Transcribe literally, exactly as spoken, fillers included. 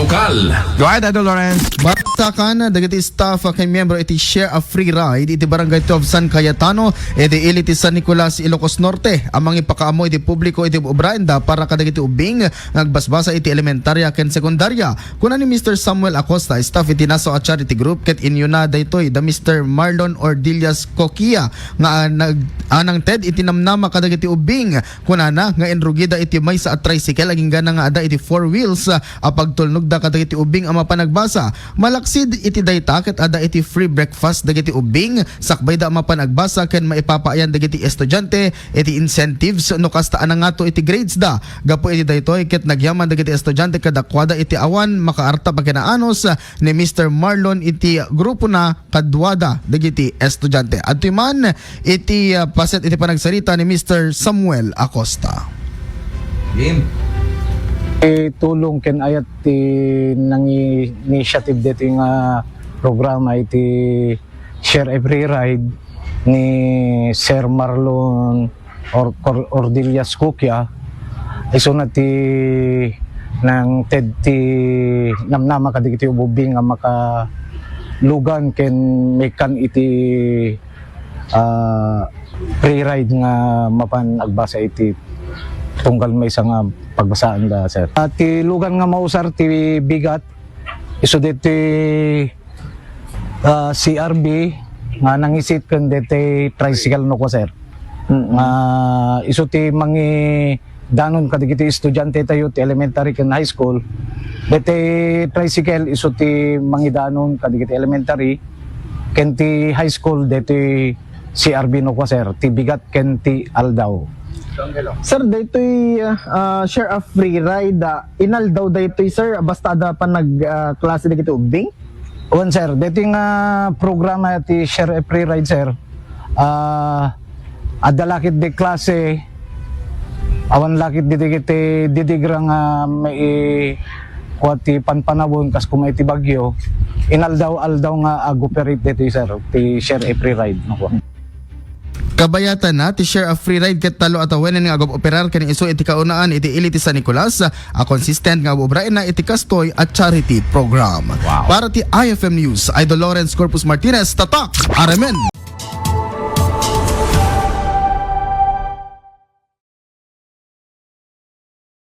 Kal. Go ahead, Idol Lawrence. Batakan dagiti staff ken miyembro iti Share a Free Ride iti Barangay twelve San Cayetano, iti ili ti San Nicolas, Ilocos Norte, a mangipakaammo iti publiko iti obraenda para kadagiti ubbing nga agbasbasa iti elementarya ken sekundarya. Kuna ni Mister Samuel Acosta, staff iti Naso a Charity Group, ket inyuna daytoy da Mister Marlon Ordillas Coquia nga, ah, nag-, a nangted iti namnama kadagiti ubbing. Kunana nga inrugida iti maysa a tricycle agingga na nga adda iti four wheels, ah, a pagtulnogda kadagiti ubbing a mapan agbasa. Malaksid iti dayta ket adda iti free breakfast dagiti ubbing, sakbayda a mapan agbasa ken maipapaayan dagiti estudiante iti incentives no kasta a nangato iti grades da. Gapu iti daytoy ket nagyaman dagiti estudiante kadakuada iti awan makaartap a kinaanus ni Mister Marlon iti grupona kaduada dagiti estudiante. Adtoy man iti, ah, paset iti panagsarita ni Mister Samuel Acosta. Game. Ti tulong ken ayat ti nangi-, initiative deti nga programa iti Share Every Ride ni Sir Marlon Or-, Cor-, Ordillas Cuquia, isuna ti nangted ti namnama kadagiti ubbing nga makalugan ken maikkan iti, ah, free ride nga mapan agbasa iti tunggal maysa nga pagbasaanda, sir. Ah, ti lugan nga mausar ti bigat, isu deti, ah, C R B nga nangisit ken deti tricycle no kua, sir. Mm. Nga isu ti mangidanon kadagiti estudiante tayo ti elementary ken high school. Deti tricycle isu ti mangidanon kadagiti elementary ken ti high school deti C R B no kua, sir, ti bigat ken ti aldaw. Sir, daytoy, ah, share a free ride, ah, inaldaw daytoy, sir, basta adda pa nag, ah, klase dagiti ubbing? Wen, sir, daytoy nga programa ti share a free ride, sir. Ah, adda lakit di klase, awan lakit di, di, di, didigra nga mai-, kua ti panpanawon kas kuma iti bagyo, inaldaw-aldaw nga ag-operate daytoy, sir, ti share a free ride, no, kua. Kabayatan na ti share a free ride ket tallo a tawenen nga ag-operar ken isu iti kaunaan iti ili ti San Nicolas a consistent nga ag-obraenna iti kastoy a charity program. Wow. Para ti I F M News, Idol Lawrence Corpus Martinez, Tatak, Aramen.